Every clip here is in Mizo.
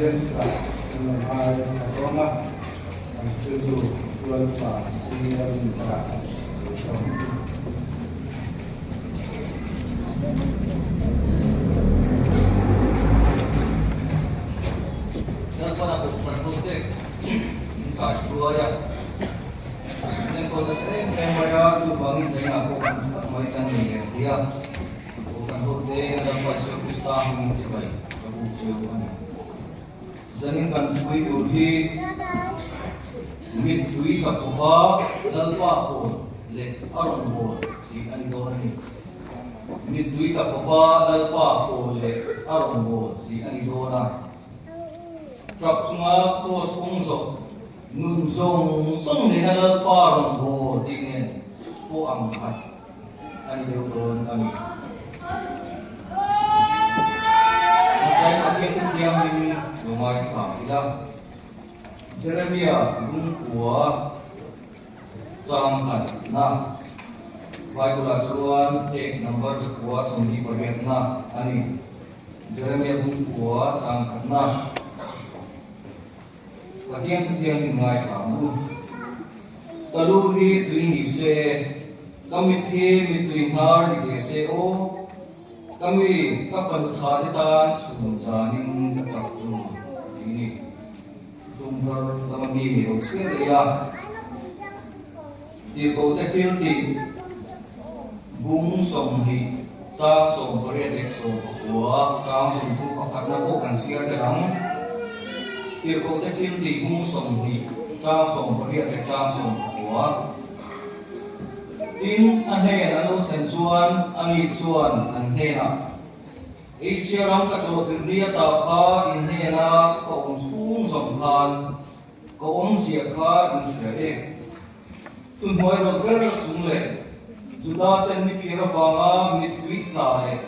Pathian chah kan lo ngai a dawn a, kan hriltu Tualpa Senior Nunthara sawm. Lalpana Kohhran hote min kaihruai a, min enkawl nasa em em mai a, chuvangin zainah pawh kan tak mai kan nei leh thei a. Kohhran hote Lalpa Isua Krista hmingin chibai ka buk cheu a ni. Zanin kan pui tur hi mittui ka khawpa Lalpa pawl leh a rawnbawl tih a ni dawn a ni. Mittui ka khawpa Lalpa pawl leh a rawnbawl tih a ni dawn a. Tap chunga kraws kawng zawh nun zawng zawng nena Lalpa rawnbawl tih nen pawh ang khat. A ni deuh dawn a ni. Mahse, Pathian chu thiangin lo ngaithla ila. Jeremia lungkua chang khatna Bible-ah chuan ek number zakua 28na a ni. Jeremia lungkua chang khatna Pathian chu thiangin ngaithla ang u. Ka lu hi tui ni se, ka mit hi mittui hnar ni ve se aw, ka mi ka fanu tha te tan chhun zanin ka chak tur tih ni. Tumthar lama mi lo chhiar leh ila, tirhkoh te thil tih bung 20 chang 18 leh 19 chang 31 na pawh kan chhiar tel ang. Tirhkoh te thil tih bung 20 chang 18 leh chang 19. Tin, a hnen an lo thlen chuan ani chuan an hnenah, Asia ram ka tlawh tirh ni ata kha in hnena ka awm chhung zawng khan ka awmzia kha in hria e. Thuhnuai rawlh ber chung leh Juda ten mi phir avanga mittui tla leh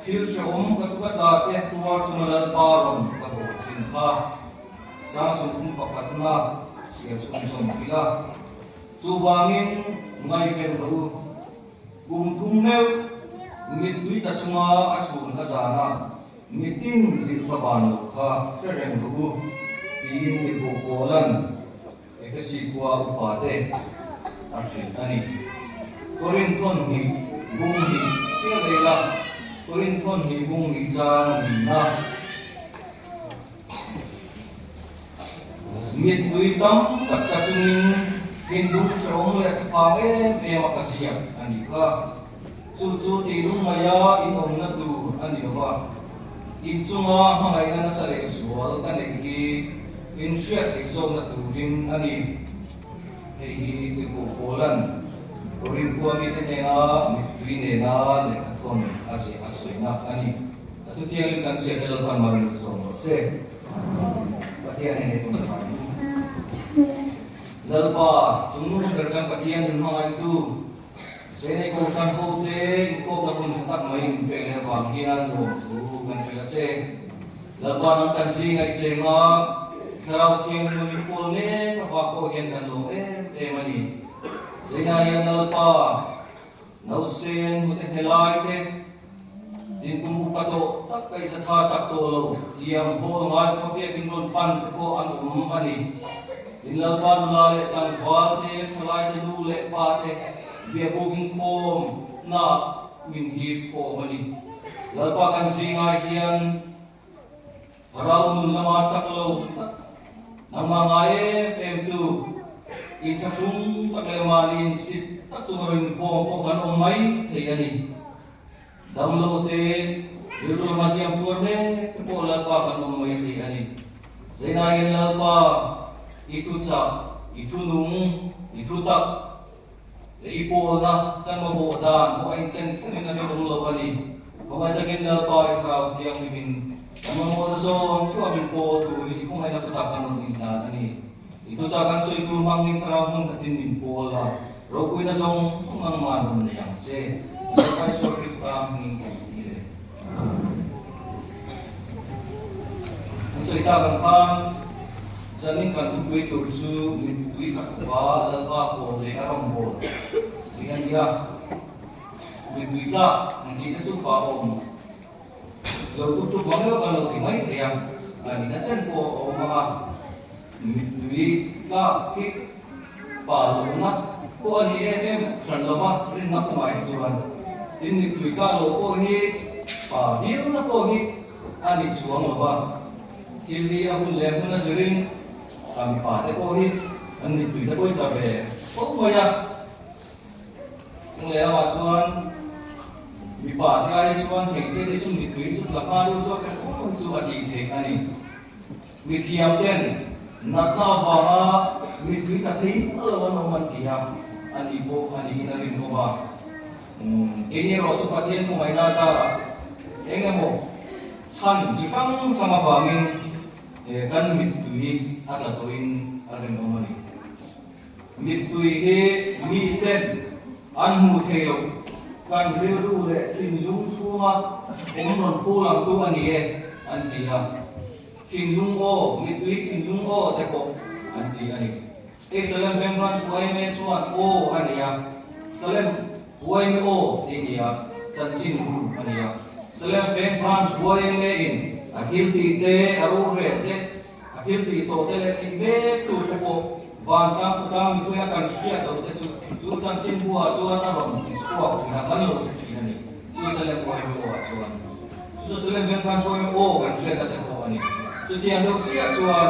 thil hrehawm ka chu ka tla te tuar chunga Lalpa rawn ka bawh thin kha chang 31 na chhiar chhunzawm ila. Chuvangin ngaihven rawh u. Kum thum meuh mittui tla chunga a chhun a zan a, mitin zir ka ban loh kha hre reng rawh u tiin mibu pawlan Efesi khua upa te a hrilh a ni. Korinthon hnih bung hnih chiah vel a, Korinthon hnih bung hnih chang nihna. Mittui tam tak ka chungin thinlung hrehawm leh thlaphang em em a ka ziak a nih kha. Chu chu tih lungngaia inawmna tur a ni lo va, inchunga hmangaihna nasa leh zual ka neih hi inhriat theih zawkna turin a ni. Hei hi Tipu Paula'n Korin khua mite hnena mittui nena lehkhathawn a ziah a sawina a ni. A thuthiangin kan ziahte Lalpan marin sawm rawh se. Pathian hei nei tum tha in. Lalpa, chungnung ber kan Pathian min hmangaihtu, Zenei Kohhran hote inkawpna hun tha tak mai min pek leh avang hian nuamthu kan hrilh a che. Lalpa nang kan zinga i cheng a, Thlarau Thianghlim a min pawl mek avang pawh hian kan lawm em em a ni. Zeinah hian Lalpa, Nausen hmute hnelai te, dintum upa tawh tak kaisa tha chak tawh lo tiang hawl ngai khua biakin rawn pan te pawh an awm a ni. Tin Lalpa nula leh tlangval te, thalai te nu leh pa te biakbuk inkhawm na min hip khawm a ni. Lalpa kan zingah hian Thlarau nun lama chak lo tak nangmah ngai em em tu inthlahrung tak leh mahni insit tak chunga rinkhawm pawh kan awm mai thei a ni. Damlo te, rilru lama hliam tuar mek te pawh Lalpa kan awm mai thei a ni. Zeinain Lalpa, i thuchah, i thunung, i thutak leh i pawlna kan mamawh dan pawh a inchen kherin a rinawm lo a ni. Khawngaih takin Lalpa i Thlarau Thianghlimin kan mamawhna zawng theuha min pawl turin i khawngaihna thutak kan rawn inhlan a ni. I thuchah kan sawi tur hmangin Thlarau hmun khatin min pawl a, ropuina zawng zawng nangmah rawn nei ang che. Lalpa Isua Krista hmingin kan ti le. Kan sawi tak ang khan zanin kan thupui tur chu mittui ka khawpa Lalpa pawl leh a rawnbawl tih a ni a. Mittui tlak an tih te chu pa awm lo tuk tuk vang deuh kan lo ti mai thei a. A nihna chen pawh a awm ang a, mittui tlak hi pa lohna pawh a ni em em hran lo va, rinna kawngah hi chuan. Tin, mittui tlak loh pawh hi pa viauna pawh hi a ni chuang lo va, thil hi a hun leh hmun a zirin a mipa te pawh hi an mittui te pawh hi tla ve fo mai a. Chung leh lamah chuan mipa te ai chuan hmeichhia te chu mittui chu tla hma deuh zawk em aw chu a tih theih a ni. Mithiam ten natna avanga mittui tla thei lo an awm an ti a, a ni pawh a niin a rinawm a. Keini erawh chu Pathian hmangaihna zarah eng emaw chhan chi hrang hrang avangin kan mittui a tla tawhin a rinawm a ni. Mittui hi miten an hmuh thei lo, kan rilru leh thinlung chhunga awm rawn phur ang tu a ni e, an ti a. Thinlung aw, mittui thinlung aw te pawh an ti a ni. Hei Salem Veng Branch yma chuan aw a nei a, Salem yma aw tih ni a, chanchin hu a nei a. Salem Veng Branch yma in a thil tih te, a rorel te, A thil tih tawh te leh thih mek tur te pawh vantlang khawtlang mipuia kan hriat loh te chu chu chanchin buah chuan a rawn ti chhuak thin a, kan lo hre thin a ni. Chu Salem Uaimi aw ah chuan chu Salem veng khan sawi aw kan hriatna te pawh a ni. Chutiang deuh chiah chuan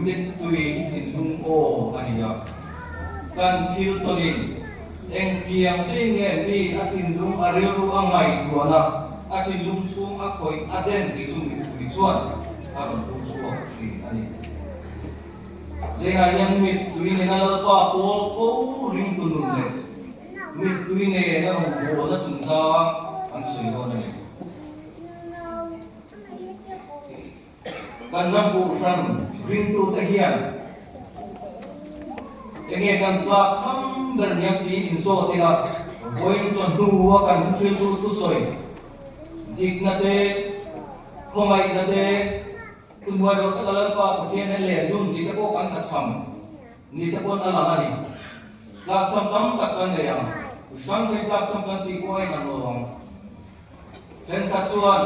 mittui hi thinlung aw a ni a, kan thil tawnin engtiang zing nge mi a thinlung a rilru a ngaihtuahna a thinlung chhung a khawih a den tih chu mittui chuan a rawn tum chhuak thin a ni. Zingah hian mittui nena Lalpa pawl fo ringtu nun leh mittui nena rawngbawlna chungchang an sawi dawn a ni. Kan ram kohhran ringtute hian enge kan tlak cham ber nia tiin inzawt ila, vawiin chawhnu a kan hriltu thusawi dikna te, Khawngaihna te, Tunhnuai ro taka Lalpa Pathian en leh dun tih te pawh kan tlachham ni te pawn a lang a ni. Tlakchham tam tak kan nei ang. Hranghrei tlakchham kan tih pawh a inang lo ang. Thenkhat chuan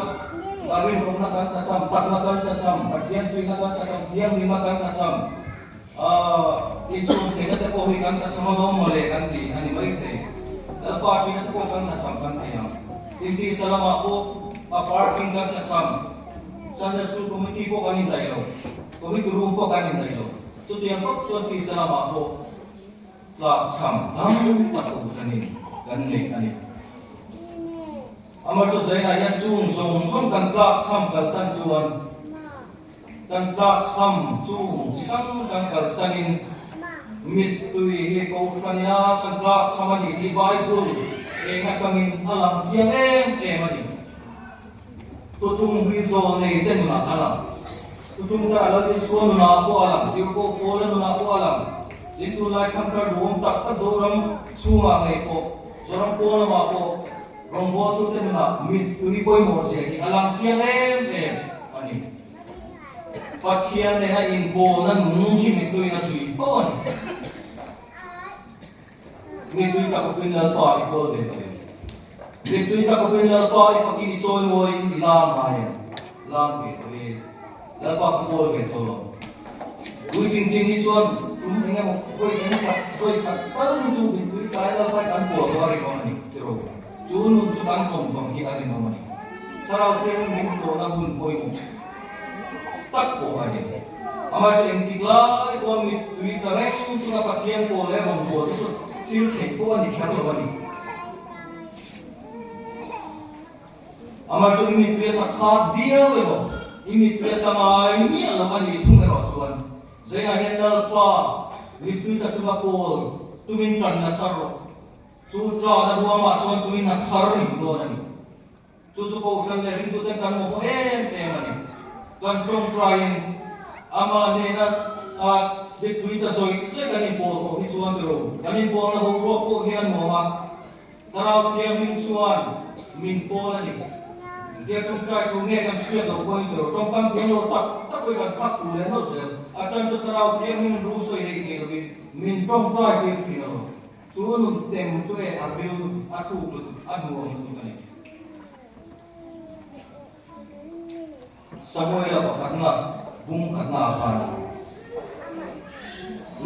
a rinawmna kan tlachham, takna kan tlachham, Pathian ṭihna kan tlachham, thianghlimna kan tlachham, inchhung theihna te pawh hi kan tlachham alawm mawle kan ti a ni maithei. Lalpa ṭihna te pawh kan tlachham kan ti ang. Intihsa lamah pawh a parking kan tlachham, Sunday School Committee pawh kan indaih lo, Committee room pawh kan indaih lo. Chutiang bawk chuan tihsa lamah pawh tlachham tam tak kohhranin kan nei a ni. Amaherawhchu hian chung zawng zawng kan tlakchham kalsan chuan kan tlakchham chung chi hrang hrang kalsanin mittui hi kohhranina kan tlakchham a ni tih Bible eng atangin a lang chiang em em a ni. Tuthung hui zawl nei te nunah a lang. Tuthung thar a lo Isua nunah pawh a lang, Tirhkoh Paula nunah pawh a lang. Tin tunlai thangthar duhawm tak tak Zoram chhungah ngei pawh, Zoram pawn lamah pawh rawngbawltute nunah mittui pawimawh zia hi a lang chiang em em a ni. Pathian nena inpawlna nung hi mittuiin a zui fo a ni. Mittui tak awkin Lalpa i kawl ve tawh em? Mittui tak awkin Lalpa i fakin i chawi mawiin i lam ngai em? Lam ve tawh e. Lalpa ka kawl ve tawh lo. Puitling chin hi chuan tum eng emaw vawi eng khat vawi khat tal hi chu mittui tlai Lalpa i kan pawl tawh a rinawm a ni tiraw? Chu nun chu kan tawn tawng hi a rinawm a ni. Thlarau thiangin min tawhna hun pawimawh tak pawh a ni. Amaherawhchu engtik lai pawha mittui tla reng chunga Pathian pawl leh rawngbâwl te chu thil theih pawh a ni kher lo a ni. Amaherawhchu i mittui a tla khat viau emaw, i mittui a tla ngai miah lo a nih thung erawh chuan Zeinah hian Lalpa mittui tla chunga pawl tumin ṭan la thar rawh. Chu ṭana ruamah chuan tuin a thar ring dawn a ni. Chu chu Kohhran leh ringtuten kan mamawh em em a ni. Kan tawngtaiin amah nena a mittui ta zawih zawih kan inpawl tawh hi chuan tiro, kan inpawlna boruak pawh hi a nuam a, Thlarau Thianghlim chuan min pawl a ni. Engtia tawngtai tur nge kan hriat loh pawhin tiro, tawngkam thiam lo tak tak pawhin kan khak fu leh nawlh zel. A chan chu Thlarau Thianghlim ru sawi leh thei lovin min tawngtai tir thin a lo. Chu nun tem chu e a ril lutuk, a thuk lutuk, a nuam lutuk a ni. Samuela pakhatna bung khatna ah khan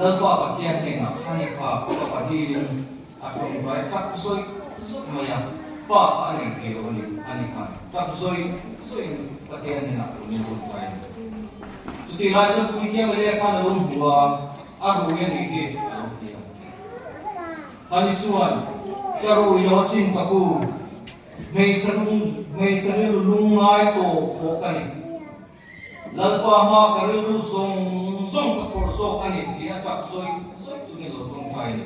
Lalpa Pathian hnenah Hani kha fapa dilin a tawngtai tap zawih zawih mai a, fa kha a nei thei lo a ni, ani khan tap zawih zawihin Pathian hnenah tunin tawngtai a ni. Chutih lai chuan Puithiam Elia khan a lo hmu a, a rui a nih hi a lo ti a. Hani chuan, Ka rui lo asin ka pu, Hmeichhe lung, hmeichhe rilru lungngai tawp khawk a ni. Lalpa hma ka rilru zawng zawng ka phawrh zawk a ni tiin a tap zawih zawih chungin lo tawngtai a ni.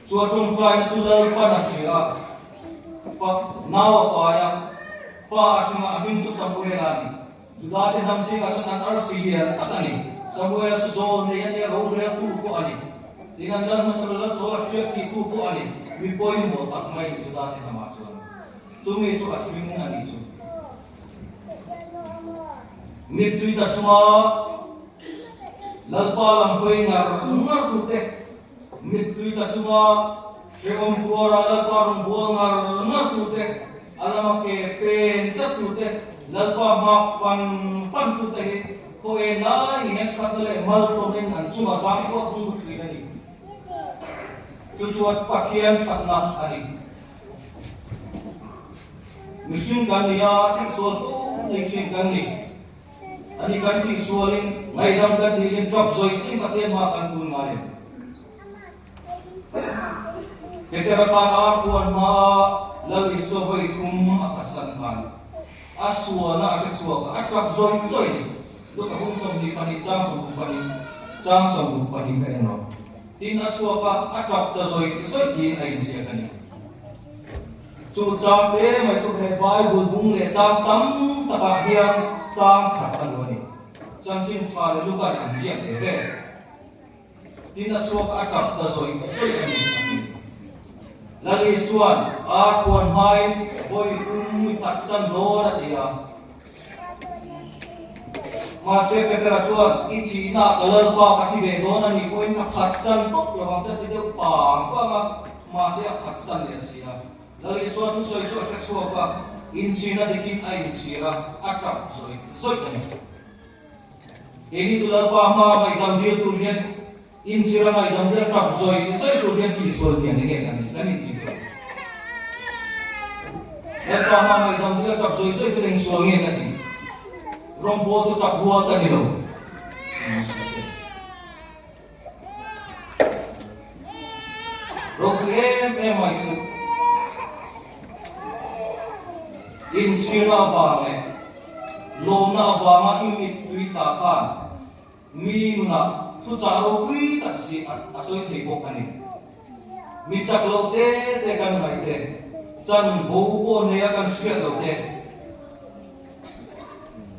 Chu a tawngtaina chu Lalpan a hria a, fa nau a pai a, fa a hringa a hming chu Samuela a ni. Judate hnam zingah chuan an arsi lian tak a ni. Samuela chu zawl nei a nia, roreltu pawh a ni. Tin, an lal hmasa lal zawl a hriat thitu pawh a ni. Mi pawimawh tak mai ni Judate hnamah chuan. Chumi chu a hring a nih chu. Mittui ta chunga Lalpa lam hawi ngar ngar tute, mittui ta chunga hrehawm tuara Lalpa rawn bual ngar ngar tute, A lama ke pen chat tute, Lalpa hmak fan fan tute hi khaw en lai nge hian thatna leh malsawmin an chungah zang pawh a bung thin a ni. Chu chuan Pathian thatna a ni. Mihring kan ni a, tihsual fo nei thin kan ni. Ani kan tihsualin ngaihdam kan dilin tap zawih chin Pathian hma kan bun ngai em? Petera khan ar puan hmaa Lal Isua vawi thum a khatsan khan a sualna a hre chhuak a, a tap zawih zawih ni. Luka hung 22 chang 22 chang 22 ka en rawh. Tin a chhuak a, a tap ta zawih zawih tiin a inziak a ni. Chu chang te mai chu he Bible bung leh chang tam takah hian chang khat a lu a ni. Chanchin tha leh Luka'n an ziak ve ve. Tin a chhuak a tap ta zawih zawih a ni a ti. Lal Isua'n ar puan hmain vawi tum phatsan dawn a ti a. Mahse Petera chuan, I thihna ka Lalpa ka thi ve dawn a nih pawhin ka phatsan tawp lo ang che a ti deuh pang pang a, mahse a phatsan leh si a. Lal Isua thusawi chu a hre chhuak a, inchhirna dikin a inchhir a, a tap zawih zawih a ni. Keini chu Lalpa hma ngaihdam dil tur hian inchhira ngaihdam dil tap zawih zawih tur hian tihsual hian enge kan nih kan inti tur. Lalpa hma ngaihdam dil tap zawih zawih tur eng sual nge ka ti? Rawngbawl tu tap rual ka ni lo. Ropui em em mai chu inchhirna avang leh lawmna avanga i mittui tla khan mi nunah thuchah ropui tak si a sawi thei bawk a ni. Mi chak loh te te kan ngaih te, chanvo pawh neia kan hriat loh te,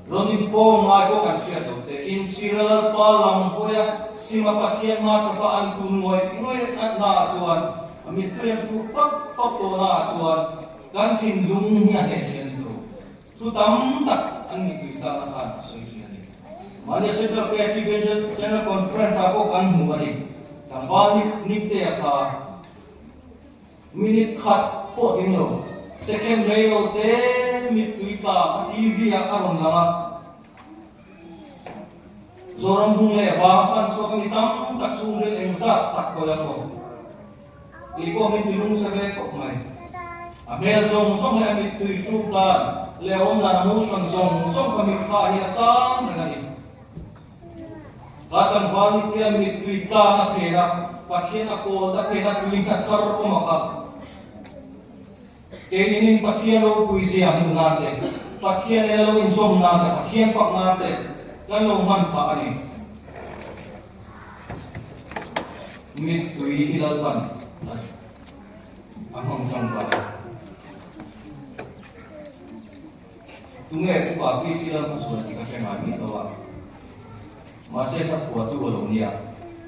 Rawn inkhawm ngai pawh kan hriat lo te, inchhira Lalpa lam hawia Sima Pathian hma thapa an kun ngawih ngawih naah chuan a mittui an hruk pap pap tawh naah chuan kan thinlung hi a hneh ṭhin a ni tawh. Thu tam tak an mittui tlakna khan a sawi ṭhin a ni. Mahni Central KT General Conference ah pawh kan hmu a ni. Tlangval Niktea kha Minute khat pawh tling lo, second rei lo te mittui tla kha TV ah a rawn lang a. Zoram bung leh vang a fan chhuak a mi tam tak chhungril engzat tak ko lang aw. Kei pawh min ti lungse ve khawp mai. A hmel zawng zawng leh a mittui hruk dan leh a awm dan emotion zawng zawng ka mitthla hian a chang reng a ni. Ka tlangval ni te mittui tlang a phen a, Pathian a kawl ta phen a tui hna thar awm a kha. Keinin Pathian ropui zia hmuh nan te, Pathian nen a lo inzawm nan te, Pathian fak nan te kan lo hman phah a ni. Mittui hi Lalpan a hmang tangkai. Tunge upa PC lam kha chuan tih ka hre ngai miah lo a, mahse hla phuahtu a lo nia,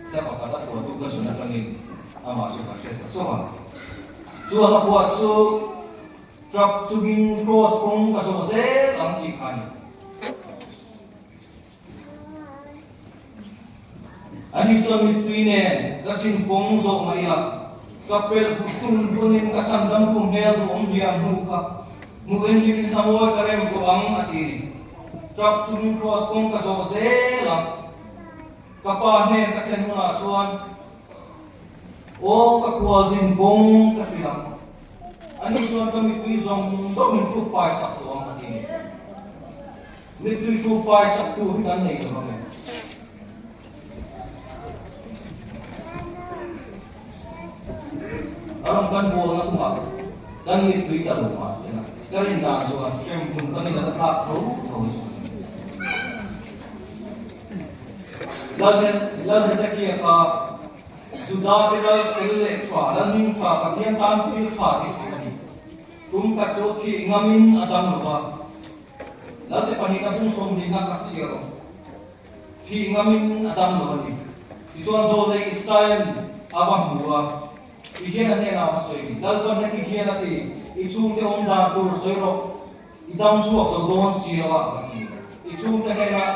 hla pakhat a phuahtu ka zawn atangin amah chu ka hre ta chauh a. Chu a hla phuah chu Tap chungin kraws kawng ka zawh zel ang tih kha a ni. Ani chuan mittui nen ka zin kawng zawh mah ila, ka pelh hut tun tunin ka chhan dam tu hmel duhawm hliam hnu kha hmuh en hlim in thlamuai ka rem tawh ang a ti. ti ni. Tap chungin kraws kawng ka zawh zel a, ka pa hnen ka thlen hunah chuan aw ka khualzin bawng ka hrilh ang. Ani chuan ka mittui zawng zawng min hruk fai sak tawh ang a ti ni. Mittui hruk fai sak tur hi kan nei lo ang e. A rawn kan bualna kawngah kan mittui ta lo mah se na, ka rin dan chuan hremhmun kan in a la tlak tho tho a ni. Lal Hezekia kha Juda te ral fel leh tha, lal hming tha, Pathian tan thil tha tih thin a ni. Tum khat chu thih ngamin a dam lo va, Lalte pahnihna bung 20 na khat chhiar awm. Thih ngamin a dam lo a ni. Tichuan Zawlei Isaian a va hmu a, Ti hian a hnenah a va sawi ni, Lalpan heti hian a ti, I chhungte awm dan tur sawi rawh, i dam chhuak zo dawn si lo a, a ti. I chhungte hnenah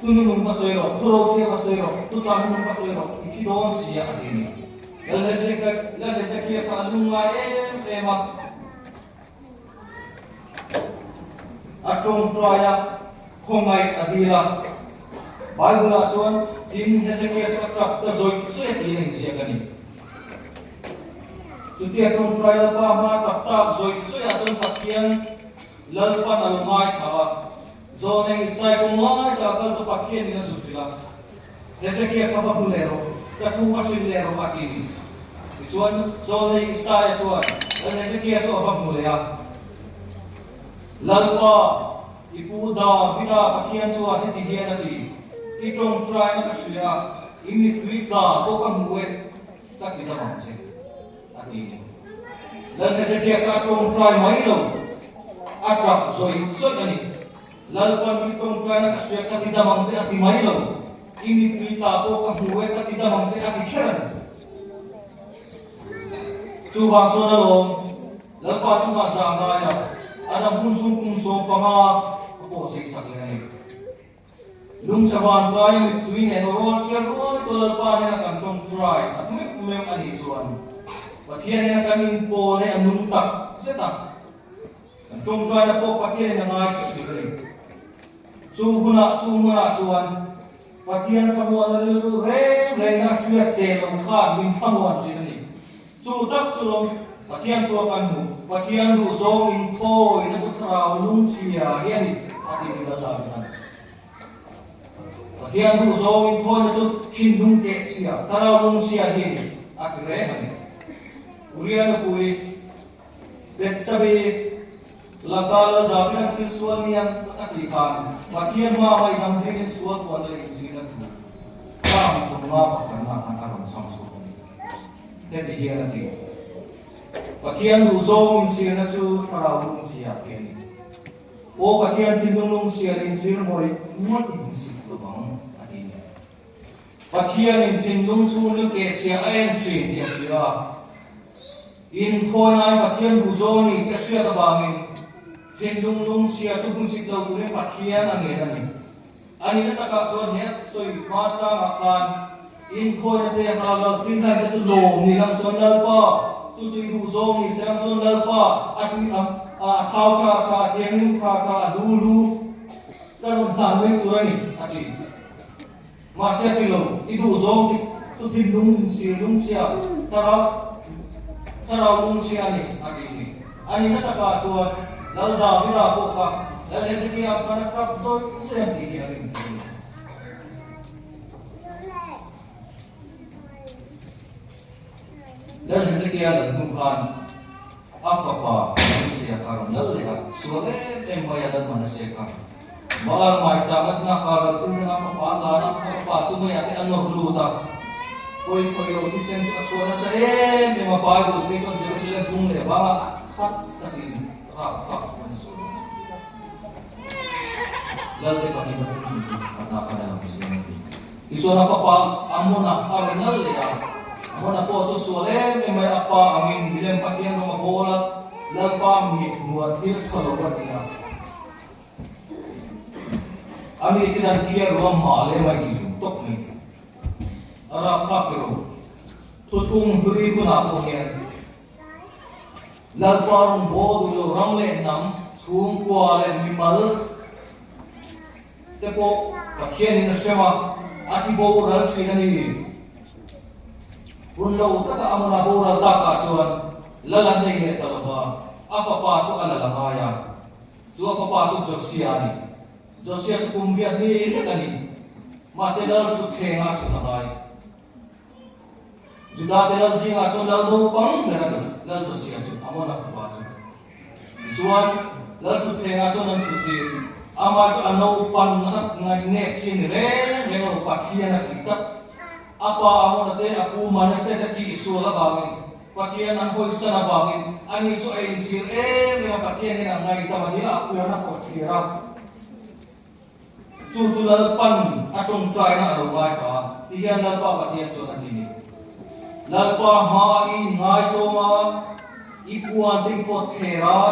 tu nunung va sawi rawh, tu rochhiah va sawi rawh, tu chan nunung va sawi rawh, i thi dawn si a, a ti ni. Lal Hezekia kha a lungngai em em a. A tawngtai a, khawngaih a dil a. Bible-ah chuan tin Hezekia chu a tap ta zawih zawih a tiin a inziak a ni. Chutia tawngtai Lalpa hma tap tak zawih zawihah chuan Pathian Lalpan a lo ngaithla a, Zawnei Isai kawng lai ta kal chu Pathianin a zu hrilh a. Hezekia kha va hmu leh rawh, ka thu va hrilh leh rawh a ti ni. Tichuan, Zawlnei Isaia chuan Lal Hezekia chu a va hmu leh a, Lalpa, i pu Davida Pathian chuan heti hian a ti, I tawngtaina ka hria a, i mittui tla pawh ka hmu e, ka ti dam ang che, a ti ni. Lal Hezekia kha a tawngtai mai lo, a tap zawih zawih a ni. Lalpan i tawngtaina ka hria ka ti dam ang che a ti mai lo, i mittui ta pawh ka hmu e ka ti dam ang che a ti kher a ni. Chuvang chuan alawm, Lalpa chungah zah ngai a, a dam hun chhung kum 15 a pawh zei sak leh a ni. Lungchhavan kaia mittui nen aw rawl tial ruai tawh Lalpa hnena kan tawngtai tak meuh meuh a nih chuan Pathian hnena kan inpawl hi a nung tak zet a. Kan tawngtaina pawh Pathianin a ngaithla thin a ni. Chu hunah chu hmunah chuan Pathian thlamuanna rilru reng rengin a hriat se lo khan min thlamuan thin a ni. Chu tak chu lawm Pathian tua kan hmuh, Pathian duh zawng inthawina chu thlarau lungchhia hi a ni a ti ni lal dan khan. Pathian duh zawng inthawina chu thinlung kehchhia, thlarau lungchhia hi a ni a ti reng a ni. Uriah nupui. Betsabe laka Lal Davida'n thil sual lian a tih khan Pathian hma ngaihdam dingin sual puan leh inzirna thu Psalm 50 pakhatna khan a rawn chhang chhuak a ni. Heti hian a ti, Pathian duhzawng inzirna chu thlarau lungchhia hi a ni. Aw Pathian thinlung lungchhia leh inzir ngawih ngawt in zir lo vang, a ti. Pathianin thinlung chhungril kehchhia a en thin tih a hria a. Inthawinain Pathian duhzawng a ni tih a hriat avangin thinlung lungchhia chu hmusit lo turin Pathian a ngen a ni. A nihna takah chuan he sawi hma changah khan inthawina te ha lal thil hlan te chu lawm ni lang chuan Lalpa, chu chu i duhzawng ni se lang chuan Lalpa a tui ang a thau tha tha, a thianghlim tha tha, a lu lu ka rawn hlan mai tur a ni, a ti. Mahse a ti lo, i duh zawng dik chu thinlung insir lungchhia, thlarau thlarau lungchhia a ni, a ti ni. A nihna takah chuan Lal Davida pawh kha Lal Hezekia khan a tap zawih zawih ang tih hi a rin thei a ni. Lal Hezekia lal hnu khan a fapa Manasseh kha a rawn lal leh a, sual em em mai a Lal Manasseh kha. Baal hmaichang a tina kar lo tin ten a fapa an lan a, a fapa chu meiah te a nawr lut a. Pawi khawi lo thisen chu a chhuah nasa em em a, Bible phei chuan Jerusalem tung leh vangah a khat takin rap thlak thu an sawi. Lalte pahnih a hung thin chu khatah khan a lang chiang a ti. Tichuan a fapa Amona a rawn lal leh a, Amona pawh chu sual em em mai a pa angin milem Pathian rawng a bawl a, Lalpa mit hmuah thil tha lo a ti a. A mi ten an phiar ruang mah leh mai tih lung tawp mai. A rapthlak tiraw? Thuthung hlui hunah pawh hian Lalpa rawn bawl duh lo ram leh hnam, chhungkua leh mimal. te pawh Pathianin a hrem a, a ti boral thin a ni. Hun lo taka Amona boral takah chuan lal an nei leh ta lo va, a fapa chu a lal a ngai a. Chu a fapa chu Josia a ni. Josia chu kum riat mi lek a ni. Mahse lal thutthlengah a thut a ngai. Juda te lal zingah chuan lal naupang ber a ni, lal Josia chu, Amona fapa chu. Tichuan, lal thutthlengah chuan an thut tir. Amah chu a naupan rat ngaihnep chi a ni reng reng lo, Pathian a tih tak. A pa Amona te, a pu Manase te tih sual avangin, Pathian an hawisan avangin, ani chu a inchhir em em a, Pathian hian a ngaihdam a nia, a puan a pawh thlir a. Chu chu Lalpan a tawngtaina a lo ngaithla a, tihian Lalpa Pathian chuan a ti ni. Lalpa hmaah i inngaitawm a, i puan te i pawt thler a,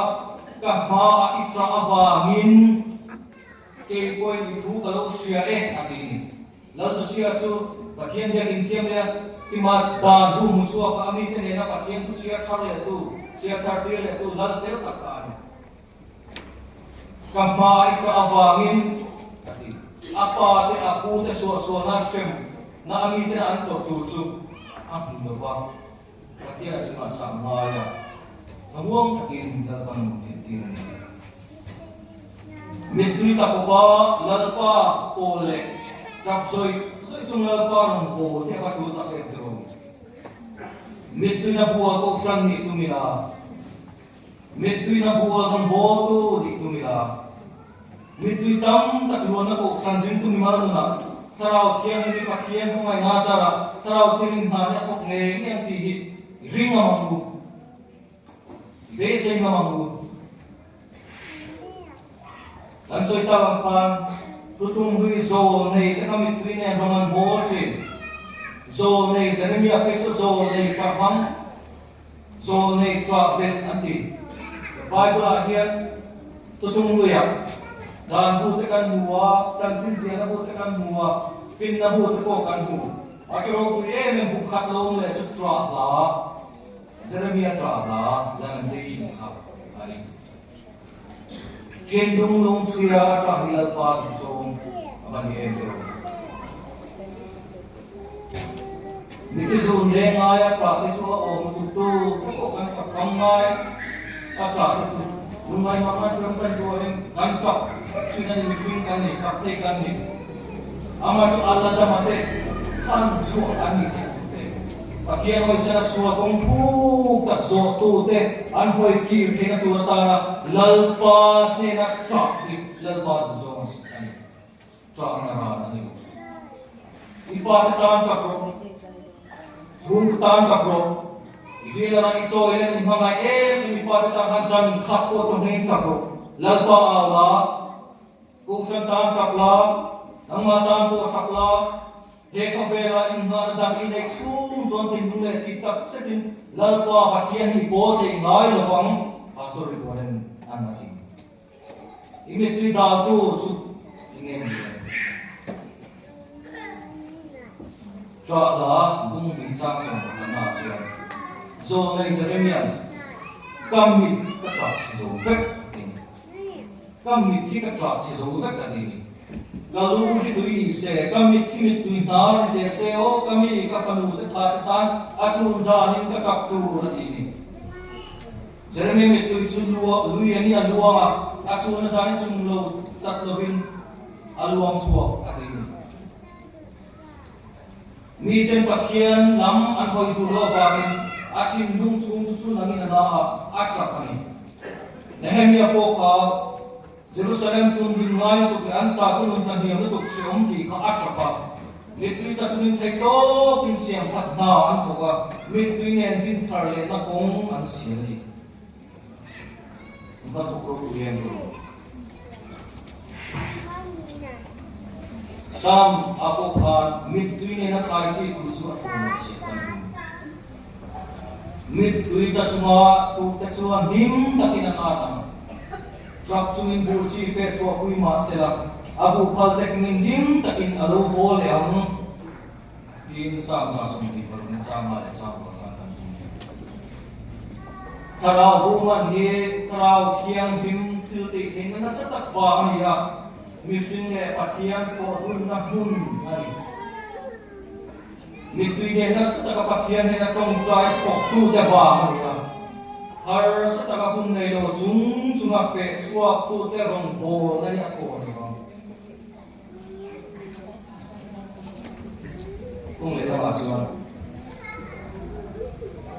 ka hmaah i chah avangin kei pawhin i thu ka lo hria e, a ti ni. Lal Josia chu Pathian biakin thiam leh a tima dan bu hmu chhuak a, a mite nena Pathian thu chhiar thar lehtu, chhiar thar tir lehtu lal fel tak kha a ni. Ka hma i ka avangin ka ti. A pa te a pu te suahsualna hrem na a miten an tawrh tur chu a hmu lo va, Pathian chungah sak ngai a, thlamuang takin Lalpa nun tir tir a ni. Mittui tla kawpa Lalpa pawl leh tap zawih zawih chung Lalpa rawn pawl te a va tul tak em tiraw? Mittui na bual kohhran nih tum ila. Mittuina bual rawn bawltu nih tum ila, mittui tam tak luanna kohhran ringtu mimal nunah Thlarau Thianghlim i Pathian hmangaih Nazarah Thlarau Thianghlim hna hi a thawk ngei ngei ang tih hi i ring ngam ang u, i beisei ngam ang u. Kan sawi tak ang khan thuthung hlui zawl nei te kha mittui nen rawn an bawl thin. Zawl nei Jeremia phei chu zawl nei tha hmang. Zawlnei ṭah bet an ti. Bible-ah hian tutung luiah dan bu te kan hmu a, chanchin ziahna bu te kan hmu a, finna bu te pawh kan hmu. A chu ropui em em bu khat lawm leh chu ṭah hla, Jeremia ṭah hla, Lamentation, kha a ni. Thinlung lungchhia a ṭah hi Lalpa duhzawng a va ni em tiraw? Mithi zun leng ngai a ṭah te chu a awm lutuk tu te pawh kan ṭap tam ngai a ṭah te chu lungngai mang a chuan kan duahin kan ṭap ṭhin a ni, mihring kan ni, ṭap thei kan ni. Amah chu Allah dama te chhan chhuah an ni tih te, Pathian hawisana sual kawng thuk tak zawhtu te an hawi kir theihna tur atana Lalpa hnena chah hi Lalpa duhzawng a ni. Chahna ran a ni. I fate tan chak rawh, chhungkaw tan chak rawh, i rialana i chawi leh i hmangaih em em i fate tan khan zan khat pawh chu hming chak rawh. Lalpa au la. Kohhran tan chak la, nangmah tan pawh chak la, he khawvela inngahna dang i neih chhung chuan thinlung leh tih tak zetin Lalpa Pathian hi pawl thei ngai lo vang, Pastor Ribuanen an a ti. I mittui daltu chu i nge ni em? Chah la bung min chang sawm pakhatna ah chuan Zawnglei Jeremian ka mit ka tah chhe zo vek a ti. Ka mit hi ka ṭah chhe zo vek a ni. Ka lu hi tui ni se, ka mit hi mittui hnar ni teh se aw, ka mi ka fanu te tha te tan a chhun zanin ka ṭap tur a ti ni. Jeremia mittui chu lua lui angin a luang a, a chhun a zanin chhun lo chat lovin a luang chhuak a ti ni. Miten Pathian lam an hawi duh lo avangin a thinlung chhung chu chhun angin a na a, a chak a ni. Nehemia pawh kha Jerusalem tun ding ngai lutuk leh an sakhaw nun ta hniam lutuk hreawm tih kha a chak a. Mittui ta chungin theih tawkin siam that hna an thawk a, mittui nen din thar lehna kawng an siam a ni. An va thawk ropui em rawh. Sam a pawh khan mittui nena thlai chi tur chu a thawn loh chiah kan ring. Mittui ta chunga tuhte chuan hlim takin an at ang. Truck chungin buh chi fe chhuah pui mah sela, a buh phal hlekingin hlim takin a lo haw leh ang. Tiin Sam 124 changa leh chang rual khan kan ring. Thlarau buman hi Thlarau Thianghlim thil tih theihna nasa tak vang a ni a. Mihring leh Pathian thawhdunna hmun a ni. Mittui nen nasa taka Pathian hnena tawngtai thawktute vang a ni a. Harsa taka hun nei lo chung chunga feh chhuaktute rawn bawlna hi a thaw a ni ang. Kawng leh lamah chuan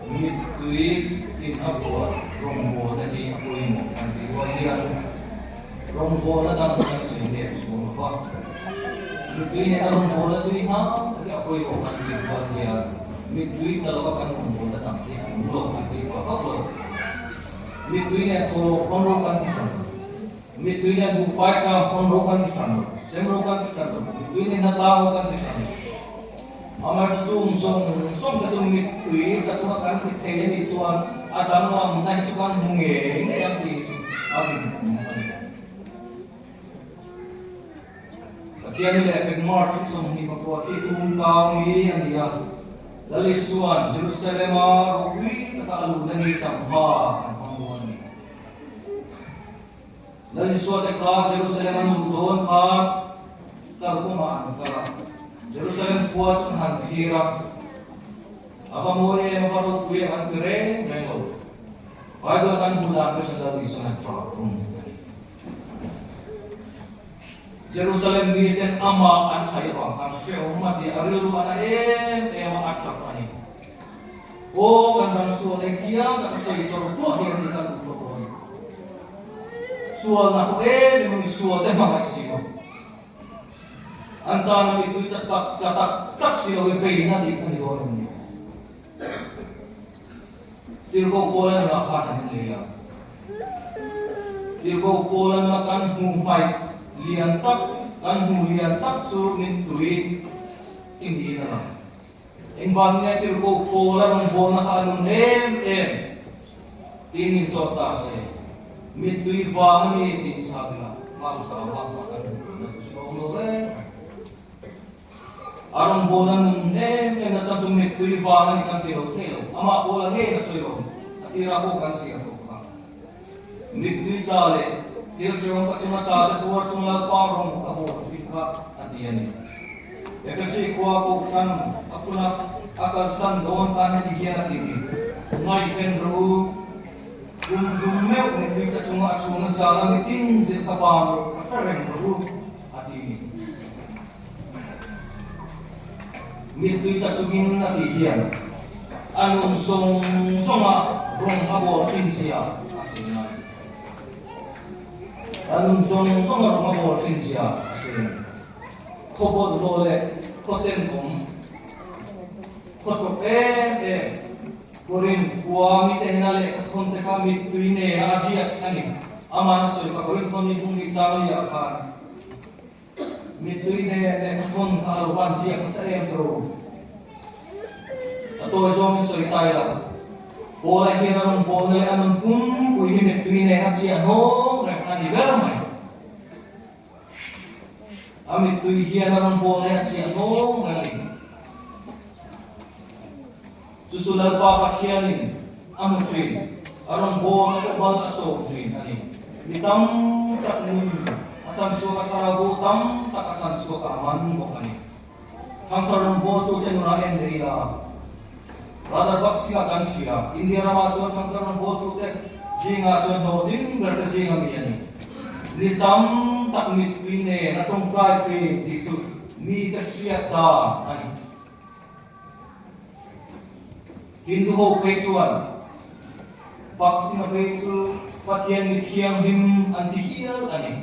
mittui in a buat rawngbawlna hi a pawimawh kan tih rual hian rawngbawlna dang kan sawi hneh chhuang lo va. Mittui nena rawngbawlna tui hang tak hi a pawimawh kan tih rual hian mittui tla lova kan rawngbawlna dang hi a awm lo kan tih pah hauh lo. Mittui nen thawhlawm pawn ro kan ti hran lo. Mittui nen buhfai chang pawn ro kan ti hran lo, sem ro kan ti hran lo, mittui nen hnatlang ro kan ti hran lo. Amaherawhchu chung zawng zawng te chu mittui tla chunga kan ti thei a nih chuan a danglamna hi chu kan hmu ngei ngei ang tih hi chu a rinawm a ni. Pathian leh Pekmar thil 24 khi tum kau mi a ni a, Lal Isua'n Jerusalem-a ropui taka a luhna ni changha an hmang dawn a ni. Lal Isua te kha Jerusalem an luh dawn khan kalkawngah an kal a, Jerusalem khua chu an han thlir a, a va mawi em, a va ropui em an ti reng reng lo. Bible kan hmuh dan pawh chuan Lal Isua'n a ṭah rum a ni. Jerusalem miten amah an hai avang khan hrehawm a ti a, a rilru a na em em a, a ṭap a ni. Aw kan ram sual ei thiam tak a sawi tlawr tuah hi an ni kan duh tawh dawn. Sual na haw em em a mi sual te hmangaih si lo. An tana mi tui tak tak tla tak tak si lo hi beina dik a ni dawn em ni? Tirhkoh Paul an rah khan an lei a. Tirhkoh Paul an la kan hmu hmaih lian tak, kan hmu lian tak chu mittui i niin a lang. Engvang nge Tirhkoh Paul a rawngbawlna kha a nun em em? Tiin min zawt ta se, mittui vang a ni tiin chhak ila, hmangsa hmangsa kan hmu na chu a awm lo reng mai. A rawngbawlna nun em em na chhan chu mittui vang a ni kan ti lo thei lo, amah Paula ngei a sawi lo, a tirah pawh kan siam tawh kha. Mittui tla leh thil hrehawm ka chunga tla te tuar chung Lalpa rawng ka haw thin kha a ti a ni. Efesi khua Kohhran a phun a, a kalsan dawn khan heti hian a ti ni, Ngaihven rawh u, kum dum meuh mittui ka chunga a chhunna zana mitin zir ka ban rawh ka hre reng rawh u, a ti ni. Mittui tla chungin a tih hian a nun zawng zawnga rawng a bawl thin zia a sawi ngai. A nun zawng zawnga rawng a bawl thin zia a sawi a ni. Khaw bawlhhlawh leh khaw tenawm, khaw tawp em em, Korin khua mitenna leh ka thawn te kha mittui nen a ziak a ni. Aman a sawi kha Korin thawn ni bung ni chang liah khan. Mittui nen lehkhathawn kha a lo van ziak nasa em tawh. A tawi zawngin sawi tai lo. Paula hian a rawn bawlna leh a nun pumpui hi mittui nen a chiah hnawng reng a ni ber mai. A mittui hian a rawn bawl leh a chiah hnawng reng a ni. Chu chu Lalpa Pathianin a hmu thin, a rawn bawlna pawh mal a sawm thin a ni. Mi tam tak nun a chan chhuak a, thlarau bo tam tak a chan chhuak a, a man bawk a ni. Thangthar rawn bawltute nunah en leh ila, Brother Baksinga kan hria, India ramah chuan thangthar rawn bawltute zingah chuan hlawhtling berte zinga mi a ni. Mi tam tak mittui nen a tawngtai thin tih chu mite hriat dan a ni. Hindu ho phei chuan Baksinga phei chu Pathian mi thianghlim an ti hial a ni.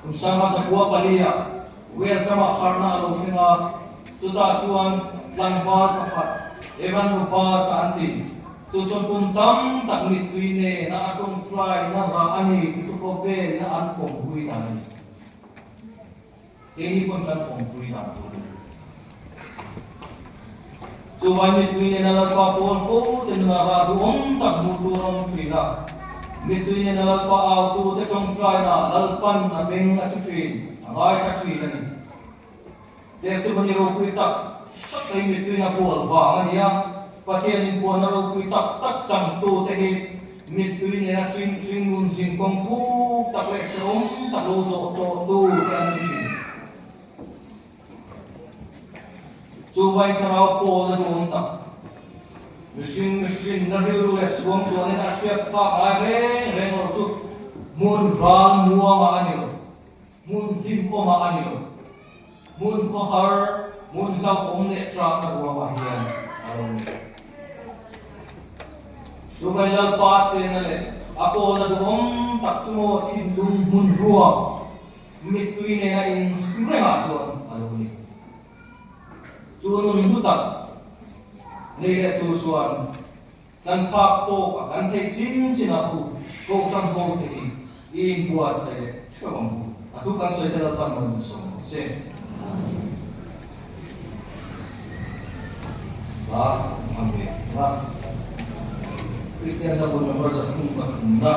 Kum 1904 ah Wales ramah harhna a lo thleng a, chutah chuan tlangval pakhat Evan Roberts a an ti. Chu chuan kum tam tak mittui nena a tawngtaina rah a ni ti chu khawvelina an pawmpui dan a ni. Keini pawn kan awmpui dan tur a ni. Chuvai mittui nena Lalpa pawl fo te nunah rah duhawm tak hmuh tur a awm thin a. Mittui nena Lalpa autu te tawngtaina Lalpan a beng a chhi thin, a ngaithla thin a ni. Testimony ropui tak tak te hi mittuina bual vang a ni a, Pathianin puanna ropui tak tak changtu te hi. Mittui nena hring hring nun zin kawng thuk tak leh hrehawm tak lo zawh tawh tu te an ni thin. Chu vai thlarau pawl a duhawm tak. Mihring mihring na rilru leh suam tuanin a hriat phak ngai reng reng lo chu hmun ral muangah a ni lo, hmun hlimawmah a ni lo, hmun khawhar, hmun hlauhawm leh ṭahna ruamah hian a lo ni. Chu vai Lalpa chena leh a pawl a duhawm tak chu maw thinlung hmun ruak mittui nena insi rengah chuan a lo ni. Chu nun hlu tak nei leh tur chuan kan phak tawk a kan theih chin chin a khu Kohhran ho te hi i inbuatsaih leh theuh ang u. A thu kan sawi te Lalpan rawn insawm rawh se. Hla an ve thung a. Kristian Double Member 3 pathumna.